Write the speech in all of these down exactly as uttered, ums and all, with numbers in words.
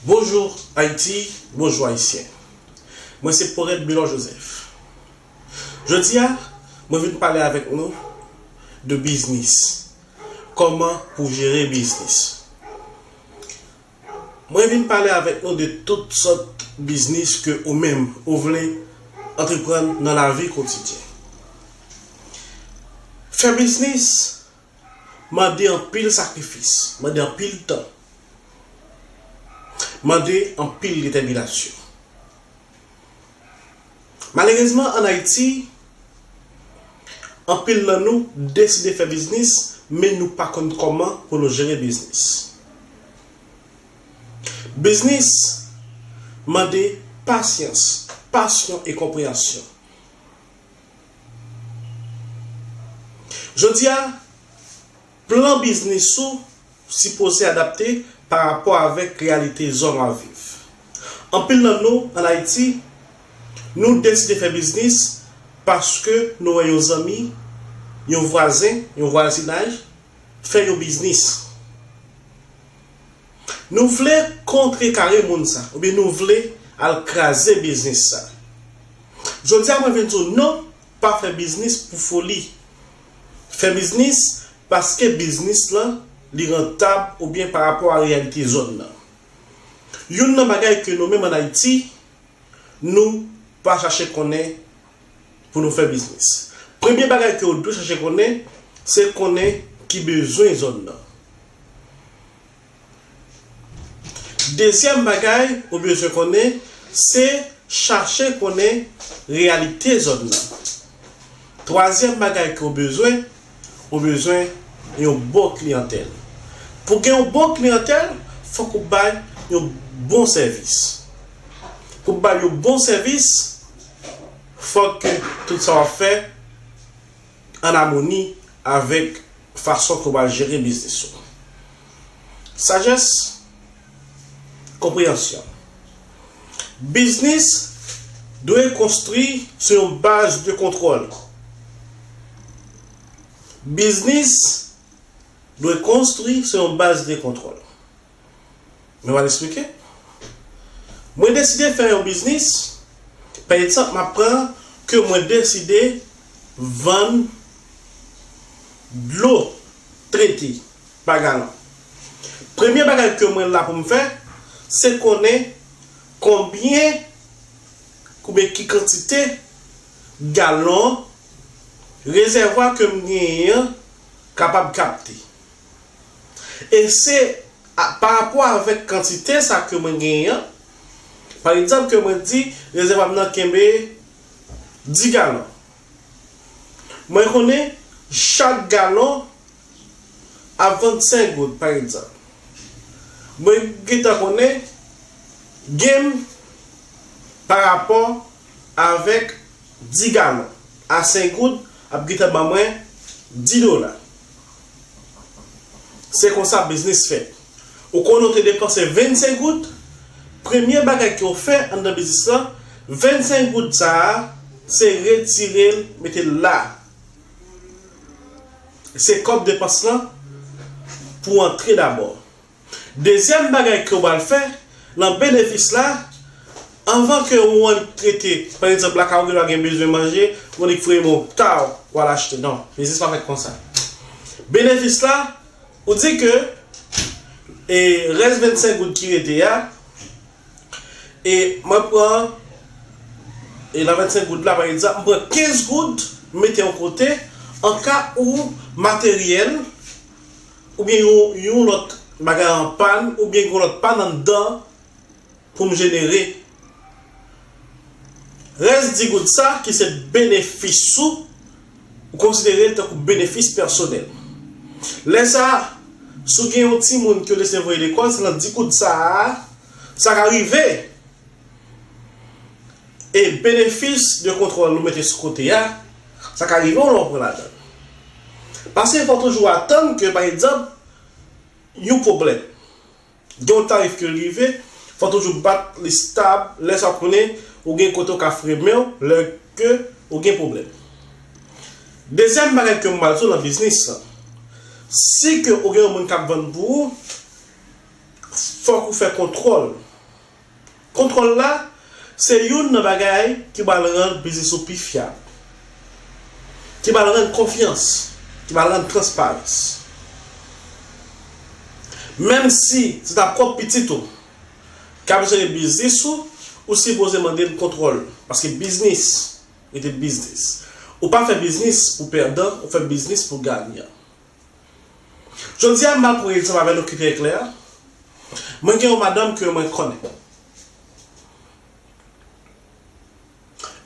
Bonjou Ayiti, bonjou Ayisyen. Mwen se Porèt Bilor Joseph. Jodi a, mwen vin pale avèk nou de biznis. Kòman pou jere biznis. Mwen vin pale avèk nou de tout sòt biznis ke ou menm ou vle antreprann nan lavi kotidyen. Fè biznis mande anpil sakrifis, mande anpil tan, mande anpil detèminasyon. Malerezman, ann Ayiti, anpil nan nou deside fè biznis, men nou pa konn kòman pou nou jere biznis. Biznis mande pasyans, pasyon e konpreyansyon. Jodi a, plan biznis ou sipoze adapte pa rapò avèk reyalite zòn w ap viv. Anpil nan nou, ann Ayiti, nou deside fè biznis paske nou wè yon zanmi, yon vwazen, yon vwazinaj fè yon biznis. Nou vle kontrekare moun sa, oubyen nou vle al kraze biznis sa. Jodi a, mwen vin di w non, pa fè biznis pou foli. Fè biznis paske biznis lan, li rantab oubyen pa rapò a reyalite zòn nan. Youn nan bagay ke nou menm ann Ayiti, nou pa chache konnen pou nou fè biznis. Premye bagay ke w dwe chache konnen, se konnen ki bezwen zòn nan. Dezyèm bagay ou bezwen konnen, se chache konnen reyalite zòn nan. Twazyèm bagay ke w bezwen, ou bezwen yon bon kliyantèl. Pou gen yon bon kliyantèl, fòk ou bay yon bon sèvis. Pou bay yon bon sèvis, fòk ke tout sa w ap fè ann amoni avèk fason ke w pral jere biznis ou. Sajès, konpreyansyon. Biznis dwe konstwi sou yon baz de kontwòl. Biznis dwe konstwi sou yon baz de kontwòl. Mwen pral eksplike. Mwen deside fè yon biznis. Pa egzanp, m ap pran ke mwen deside vann dlo trete pa galon. Premye bagay ke mwen la pou m fè, se konnen konbyen oubyen ki kantite galon rezèvwa ke m genyen an kapab kapte. E se a, pa rapò avèk kantite sa ke mwen genyen an, pa egzanp, ke mwen di rezèvwa m nan kenbe dis galon. Mwen konnen chak galon ap vann senk goud, pa egzanp. Mwen gentan konnen gen m pa rapò avèk dis galon a senk goud ap gentan ban mwen dis dola. Se konsa biznis fèt. Ou konnen ou te depanse vennsenk goud, premye bagay ke w fè anndan biznis lan, vennsenk goud sa a, se retire l, mete l la. Se kòb depans lan pou antre dabò. Dezyèm bagay ke w pral fè nan benefis la, anvan ke ou annik trete, pa egzanp, lakay ou gen dwa gen bezwen manje, ou annik fouye men w, taw, ou al achte. Non, biznis pa fèt konsa. Benefis la, ou di ke, e, rès vennsenk goud ki rete a, e mwen pran, e nan vennsenk goud la, pa egzanp, m pran kenz goud, m mete yon kote, an ka ou materyèl, oubyen yon, yon lòt bagay an pàn, oubyen yon lòt pàn anndan pou m jenere. Rès dis goud sa, ki se benefis ou, ou konsidere l tankou benefis pèsonèl. Lè sa a, si w gen yon timoun ke w deside voye lekòl, se nan dis goud sa a, sa ka rive. E benefis de kontwòl ou mete sou kote a, sa ka rive w lè w pran ladan l. Paske fò toujou atann ke, pa egzanp, yon pwoblèm. Gen yon tarif ke l rive, fò toujou bat li stab, lè sa w konnen, ou gen kote w ka fre men w, lè ke ou gen pwoblèm. Dezyèm bagay ke m pral di w nan biznis lan, si ke ou gen yon moun k ap vann pou ou, fòk ou fè kontwòl. Kontwòl la, se youn nan bagay ki pral rann biznis ou pi fyab, ki pral rann konfyans, ki pral rann transparans. Menm si se ta pwòp pitit ou k ap jere biznis ou, ou sipoze mande l kontwòl. Paske biznis rete biznis. Ou pa fè biznis pou pèdan, ou fè biznis pou ganyan. Jodi a, m ap pran egzanp avè nou ki trè klè. Mwen gen yon madanm ke mwen konnen.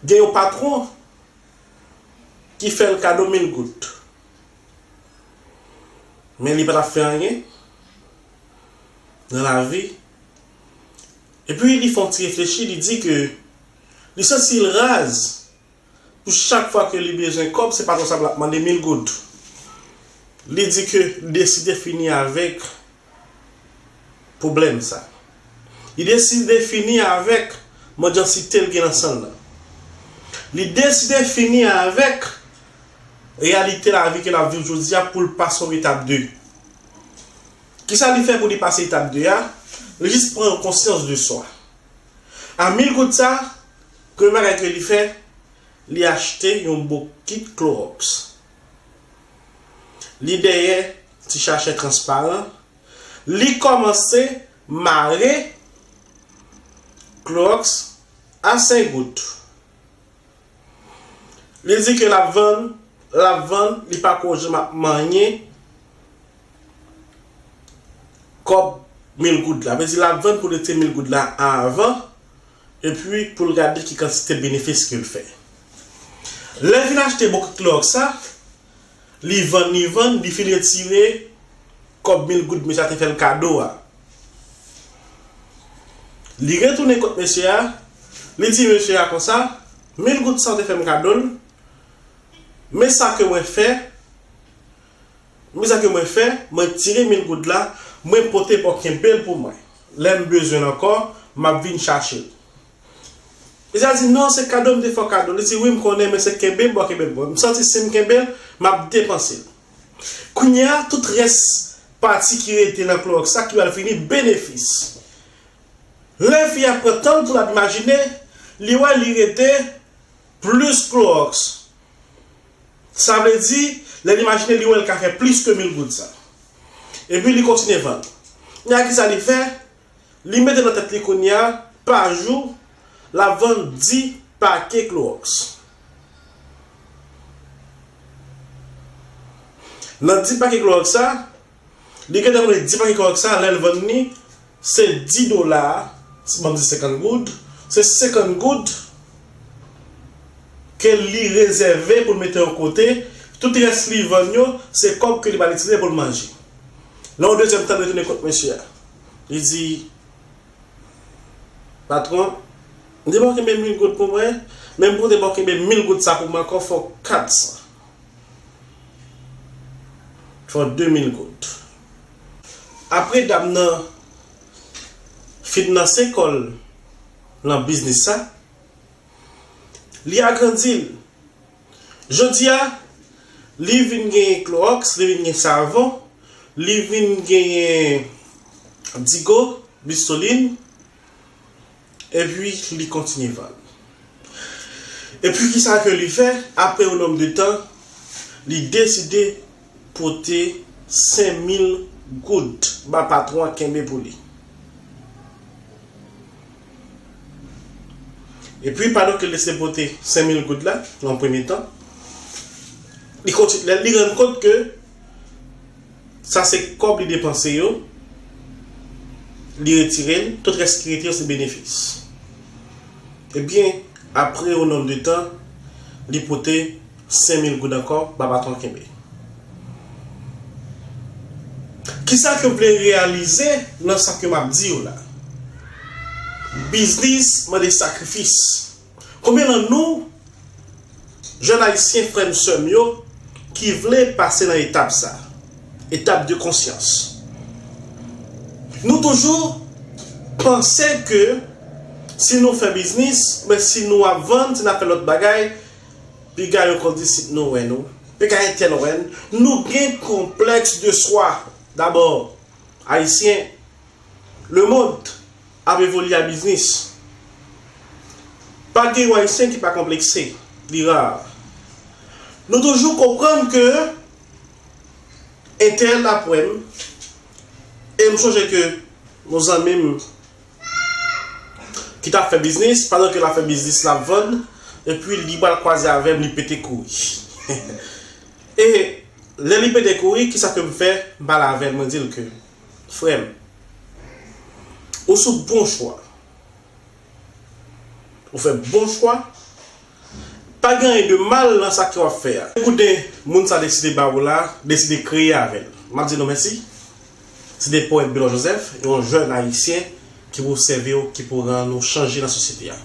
Gen yon patwon ki fè l kado mil goud. Men li pa t ap fè anyen nan lavi. Epi li fè yon ti reflechi, li di ke li santi l raz pou chak fwa ke li bezwen kòb, se patwon sa l ap mande mil goud. Li di ke li deside fini avèk pwoblèm sa. Li deside fini avèk mandyansite l gen nan san l lan. Li deside fini avèk reyalite lavi ke l ap viv jodi a pou l pase yon etap de. Kisa li fè pou li pase etap de a? Li jis pran konsyans de swa. A mil goud sa, premye bagay ke li fè, li achte yon bokit klowòks. Li dèyè ti sachè transparan, li kòmanse mare klowòks a senk goud. Li di ke l ap vann, l ap vann, li pa ko janm ap manyen kòb mil goud la. Vle di l ap vann pou l retire mil goud la avan, epi pou l gade ki kantite benefis ke l fè. Lè l fin achte bokit klowòks sa, li vann, li vann, li fin retire kòb mil goud mesye a te fè l kado a. Li retounen kot mesye a, li di mesye a konsa, mil goud sa w te fè m kado l, men sa ke mwen fè, men sa ke mwen fè, mwen tire mil goud la, mwen pote ba w kenbe l pou mwen. Lè m bezwen l ankò, m ap vin chache l. Mesye a di, non, se kado m te fè w kado. Li di, wi, m konnen, men se kenbe m ba w kenbe l pou mwen. M santi si m kenbe l, m ap depanse l. Kounye a, tout rès pati ki rete nan klowòks sa ki pral vini benefis. Lè fi a pran tan l pou l ap imajine, li wè li rete plis klowòks. Sa vle di, lè l imajine, li wè l ka fè plis ke mil goud sa. Epi li kontinye vann. Kounye a, kisa li fè? Li mete nan tèt li kounye a, pa jou, l ap vann dis pake klowòks. Nan dis pake klowòks sa, li gentan konnen dis pake klowòks sa, lè l vann li, se dis dola, si m di senkant goud, se senkant goud ke li rezève pou l mete yon kote, tout rès li vann yo, se kòb ke li pral itilize pou l manje. Nan yon dezyèm tan, li retounen kot mesye a. Li di, patwon, m te ba w kenbe mil goud pou mwen, men m pote ba w kenbe mil goud sa pou mwen ankò, fè w kat san. Fè w de mil goud. Apre dam nan fin lanse kò l nan biznis sa, li agrandi l. Jodi a, li vin genyen klowòks, li vin gen savon, li vin genyen digo, bisolin, epi li kontinye vann. Epi kisa ke li fè? Apre yon nonm de tan, li deside pote senk mil goud ba patwon an kenbe pou li. Epi, pandan ke l te pote senk mil goud la, nan premye tan, li konti-, lè li rann kont ke sa se kòb li depanse yo, li retire l, tout rès ki rete yo se benefis. Ebyen, apre yon nonm de tan, li pote senk mil goud ankò ba patwon kenbe. Kisa ke w vle reyalize nan sa ke m ap di w la? Biznis mande sakrifis. Konbyen nan nou, jèn ayisyen, frè m, sè m yo, ki vle pase nan etap sa, etap de konsyans? Nou toujou panse ke si nou fè biznis, men si nou ap vann, si n ap fè lòt bagay, piga yon kondisit nou wè nou, piga entèl wè n, nou gen konplèks de swa. Dabò, ayisyen, Lemonn ap evolye a biznis. Pa gen yon Ayisyen ki pa konplekse. Li ra. Nou toujou konprann ke entèl ap wè m. E m sonje ke yon zanmi m ki t ap fè biznis, pandan ke l ap fè biznis, l ap vann, epi li pral kwaze avè m, li pete kouri. E lè li pete kouri, kisa ke m fè? M pale avè l, mwen di l ke, frè m, ou sou bon chwa. Ou fè bon chwa. Pa gen anyen de mal nan sa ke w ap fè a. Ekoute, moun sa deside ba ou la, deside kreye avè l. M ap di nou mèsi. Se te Powèt Bilon Joseph, yon jèn ayisyen ki pou sèvi w, ki pou rann ou chanje nan sosyete a.